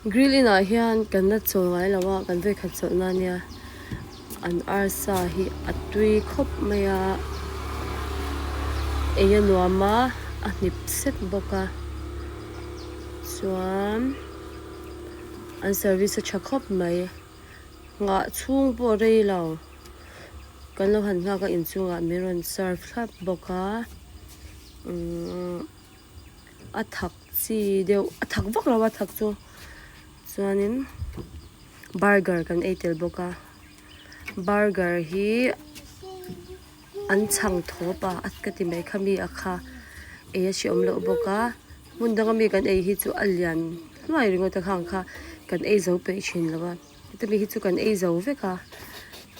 Grill in ah hian kan la chawl ngai lo a kan vawikhat chawlh na ania an arsa hi a tui khawp mai a ei a nuam a a hnip sek bawk a chuan an service a tha khawp mai nghah chhung pawh rei lo kan lo han nghak a inchungah min rawn serve thlap bawk a umm. A thak chi deuh a thak vak lo a thak chu chuanin burger kan ei tel bawk a burger hi an chhang thawp a a ka ti mai kha mi a kha ei a hreawm loh bawk a hmun danga mi kan ei hi chu a lian hluai ringawt a khang kha kan ei zo peih thin lo a heta mi hi chu kan ei zo vek a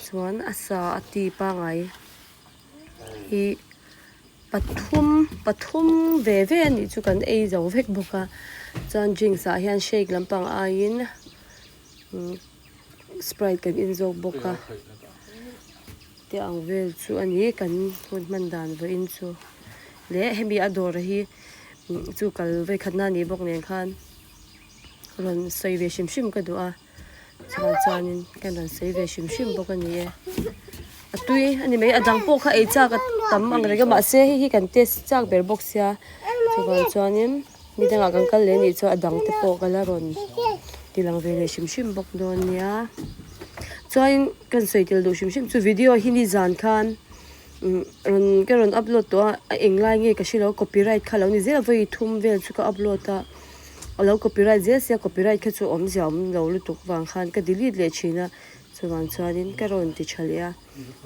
chuan a sa a ti pangai hi. Pathum pathum ve ve a nih chu kan ei zo vek bawk a chuan drinks ah hian shake lampang aiin sprite kan in zawk bawk a te ang vel chu a ni kan hun hman dan vawiin chu leh hemi a dawr hi chu kal vawikhatna a nih bawk nen khan rawn sawi ve hrim hrim ka duh a. Chuvang chuanin kan rawn sawi ve hrim hrim bawk a ni e. A tui a ni mai, a dang pawh kha ei chak a tam ang reng a mahse hei hi kan test chak ber bawk sia. Chuvang chuanin mi dangah kan kal leh anih chuan a dang te pawh ka la rawn ti lang ve leh hrim hrim bawk dawn nia. Chuanin kan sawi tel duh hrim hrim chu video hi nizan khan umm rawn ka rawn upload tawh a, a englai nge ka hrelo copyright kha lo ni zel a vawi thum vel chu ka upload a. A lo copyright zel sia copyright kha chu awmzia awm lo lutuk vang khan ka delete leh thin a chuvang chuanin ka rawn ti tha leh a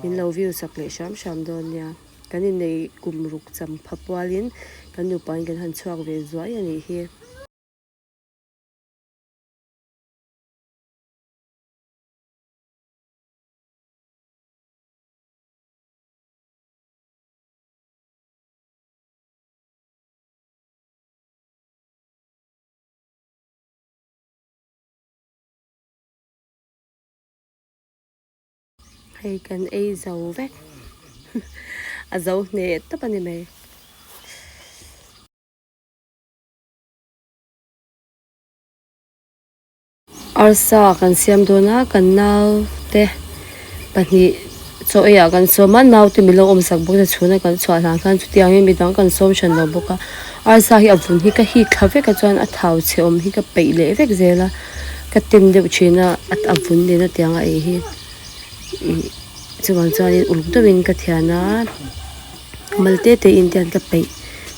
min lo view sak leh hram hram dawn nia kan innei kum ruk cham pha pualin kan nupain kan han chhuak ve zuai a nih hi. Hei kan ei zo vek a zo hneh tawp a ni mai. Arsa kan siam dawn a, kan naute pahnih chaw eiah kan sawm a, naute min lo awmsak bawk a chhuna kan chhuah hlan khan chutiangin midang kan sawm hran lo bawk a, arsa hi a vun hi ka hik thla vek a chuan a thau chhe awm hi ka peih leh vek zel a, ka tem deuh thin a a vun nena tianga ei hi ih chuvang chuanin uluk deuhin ka thian a. Mal te te in te hian ka peih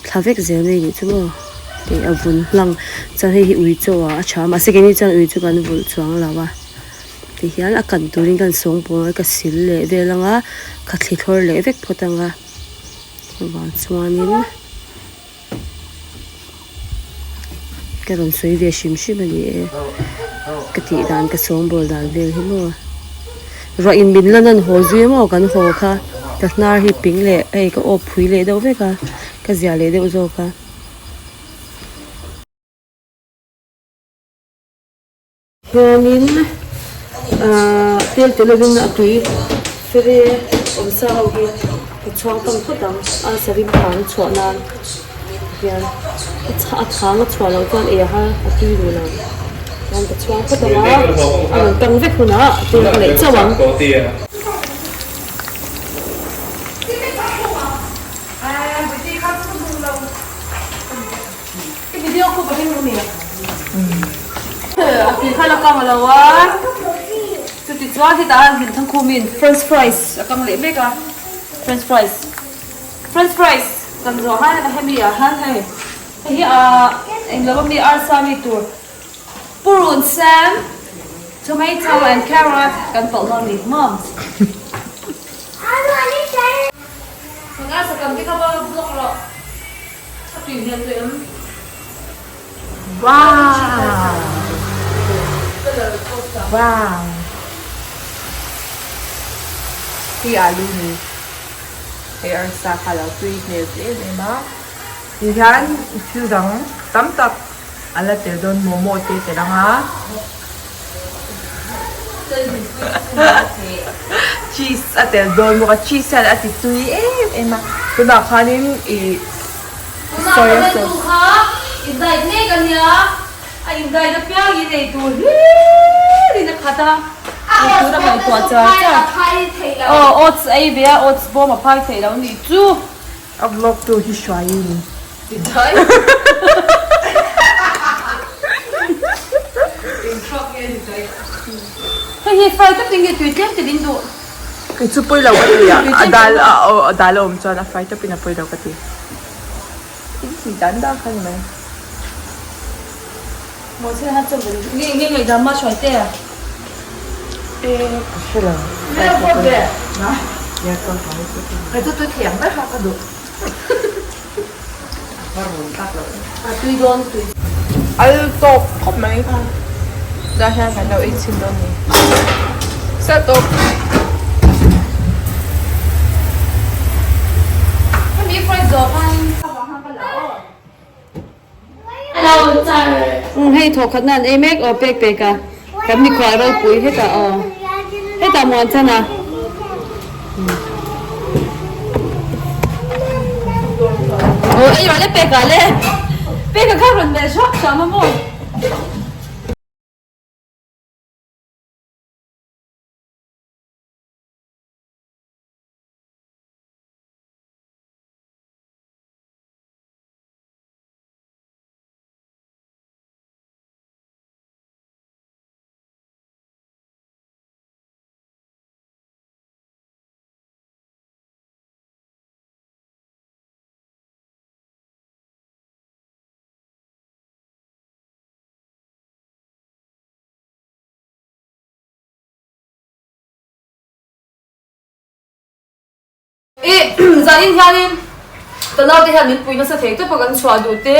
thla vek zel mai nih chu maw tih a vun hlang chuan hei hi ui chaw ah a tha a mahse keini chuan ui chu kan vulh chuang lo a ti hian a kan turin kan sawng pawl a ka sil leh vel ang a ka thli thlawr leh vek phawt ang a chuvang chuanin. Ka rawn sawi ve hrim hrim a ni e. Ka tih dan ka sawngbawl dan vel hi maw. Ruah in min la nan haw zui a maw kan haw kha. Ka hnar hi ping leh hei ka awp phui leh deuh vek a, ka zia leh deuh zawk a. Hianin ahh tel tel lovin a tui fere awm sa ho hi ka chhuang tam phawt ang a sarim thang chhuah nan hian a thang a chhuah loh chuan ei a har a tui duh lo chuan ka chhuang phawt ang a a rawn kang vek hunah tel ka leih chauh ang. A tui kha la kang lo a, chuti chuan hetah hian hlim thang khumin french fries a kang leh mek a, french fries french fries kan zawh han hemi ah hian hei hei hi ah englo ami arsa mi tur purun sen tomato and carrot kan pawlh dawn a ni maw. Wow! Wow! Hei alu ni. Hei arsa kha lo tui hmel hle em em a. Ti hian thil dang tam tak a la tel dawn momo te tel ang a. Cheese a tel dawn bawk a, cheese hian a ti tui em em a. Tunah khanin ih. Tunah ka rilru kha i diet mek a nia. A invite apiangin eitur hlirin a khat a, eitur a ngaihtuah char char. Aw oats a ei ve a, oats bawm a phai theih loh nih chu. A vlog tu hi hruai i ni. Hei hi fry tawp in nge tui tlem tel in duh. Kei chu pawi lo ka ti a, a dal a a awm chuan a fry tawp in a pawi lo ka ti. In tih dan dan kha ni mai. Maw chhe han chawm ve nge nge nge dam ma hruai te. E ka hre lo. Nge pawt ve. Na ya ka hau ka ti. Ka chu tui thiam ber kha ka duh. A rawn tak lo. A tui dawn tui. Al tawk khawp mai kha. Tah hian kan lo ei chhin dawn ni. Sa tawk. Hemi fry zawh khan Hei thawkhat na an ei mek aw pek pek a kan mikhual ropui hetah aw hetah muan chan a. Aw ei rawh le pek ah le pek a kha rawn melh hram hram a maw. I zanin hianin ka naute hian min pui nasa thei tawp a kan chhuah duh te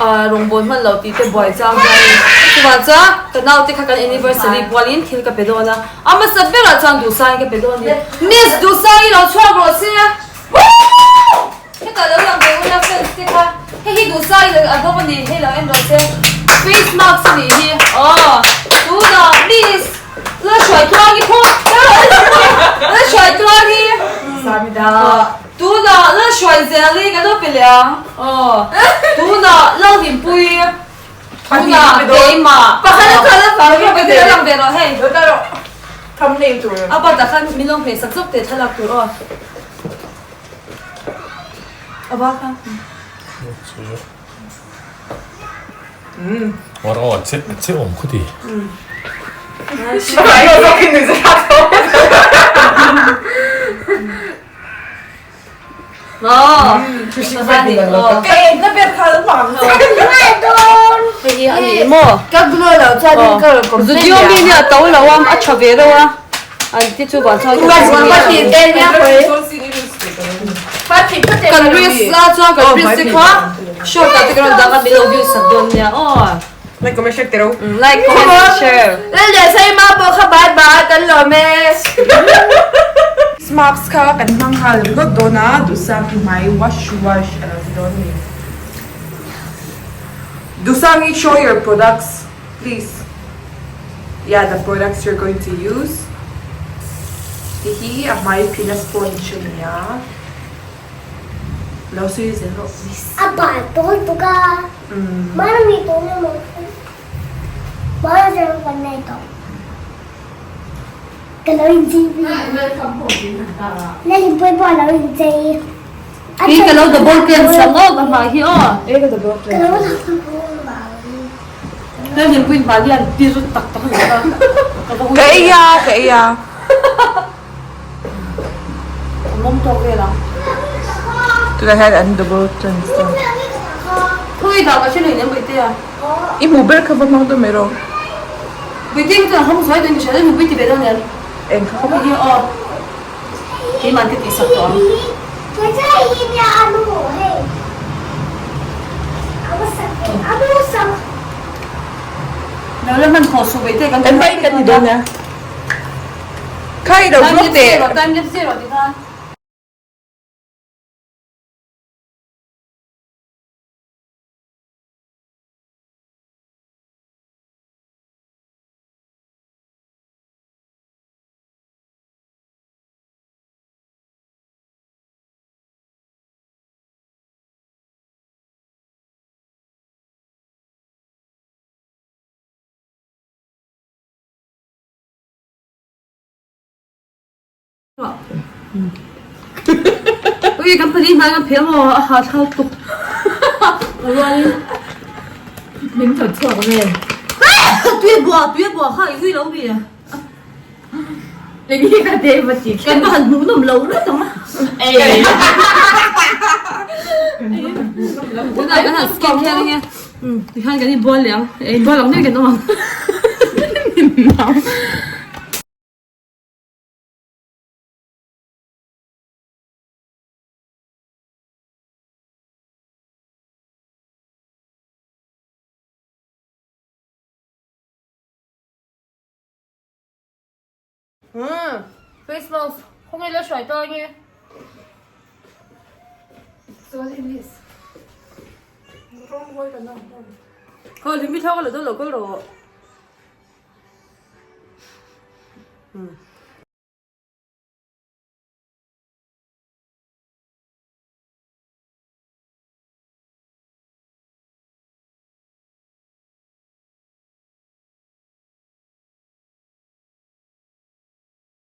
ah rawngbâwl hman loh tih te buai chang hianin chuvang chuan ka naute kha kan anniversary pualin thil ka pe dawn a a hmasa berah chuan Duhsangin ka pe dawn a ni Miss Duhsangin lo chhuak rawh se Hetah lo lang ve ula fans te kha hei hi duhsai a bawk a ni hei lo en rawh se face mask a nih hi aw tunah miss la hruai tluang hi pawh la hruai tluang hi tunah la hruai zel hi kan lo pe leh ang aw tunah la hlimpui tunah keimah lo lang ve rawh hei a batah khan min lo hmeh sak zawk teh thlalak tur aw. A ba kha. War aw che che om khu ti. Zudio mi nia to lo a a tha ve reuh a an ti chu vang chuan kan risk la chuan kan risk te kha short ah te kan rawn dah a min lo view sak dawn nia aw Like comment share tero like comment share Smarts kha kan hmang nghal ringawt dawn a Duhsang i hmai wash wash a lo ti dawn a ni. Duhsang i show your products please yeah the products you're going to use ti hi a hmai phina sponge a ni a lo sawi zel rawh please. A bal tawn tuk a Mami tawn emaw Mami kan nei tawh. Ka lo inchei pui a. Na hlimpui pawh a lo inchei. Hi ka lo double cleanse ang aw ka hmai hi aw. E ka double cleanse. Ka lo double Na hlimpui hmai hian pir tak tak a ni a. Ka ei a, ka ei a. A mawm tawk vel ang. Tunah hian an double cleanse ta. Thui dah ka hre lui nem Buitea. I hmuh ber kha va hmang dawn mai rawh. Buitea hi chuan a hmang zuai dawn ka hria dawn Buiti ve dawn em? Eng kha hei hi aw. Keimah ka tihsak tawh ang. Lo la hman khawh suh Buitea kan Kan vai kan ti dawn nia. Kha i lo vlog teh. Time lapse rawh tikhan. Ui kan pahnih hmai kan pheh maw a ha thal tuk. A rualin. Min thawt chhuak vel. Tui a bua tui a bua kha i ui lo mi. Eng hi ka te va ti. Kan va han hmuh nawm lo ret ang a. Ei. Tunah kan han skin hian nge. Tikhan kan inbual leh ang. Inbual ang daih kan awm ang. Umm face mask khawnge la hruai ta nge. Chuan English rawng mawi kan ang hlawm. Khaw limi thawk a la dawn lo kawl rawh.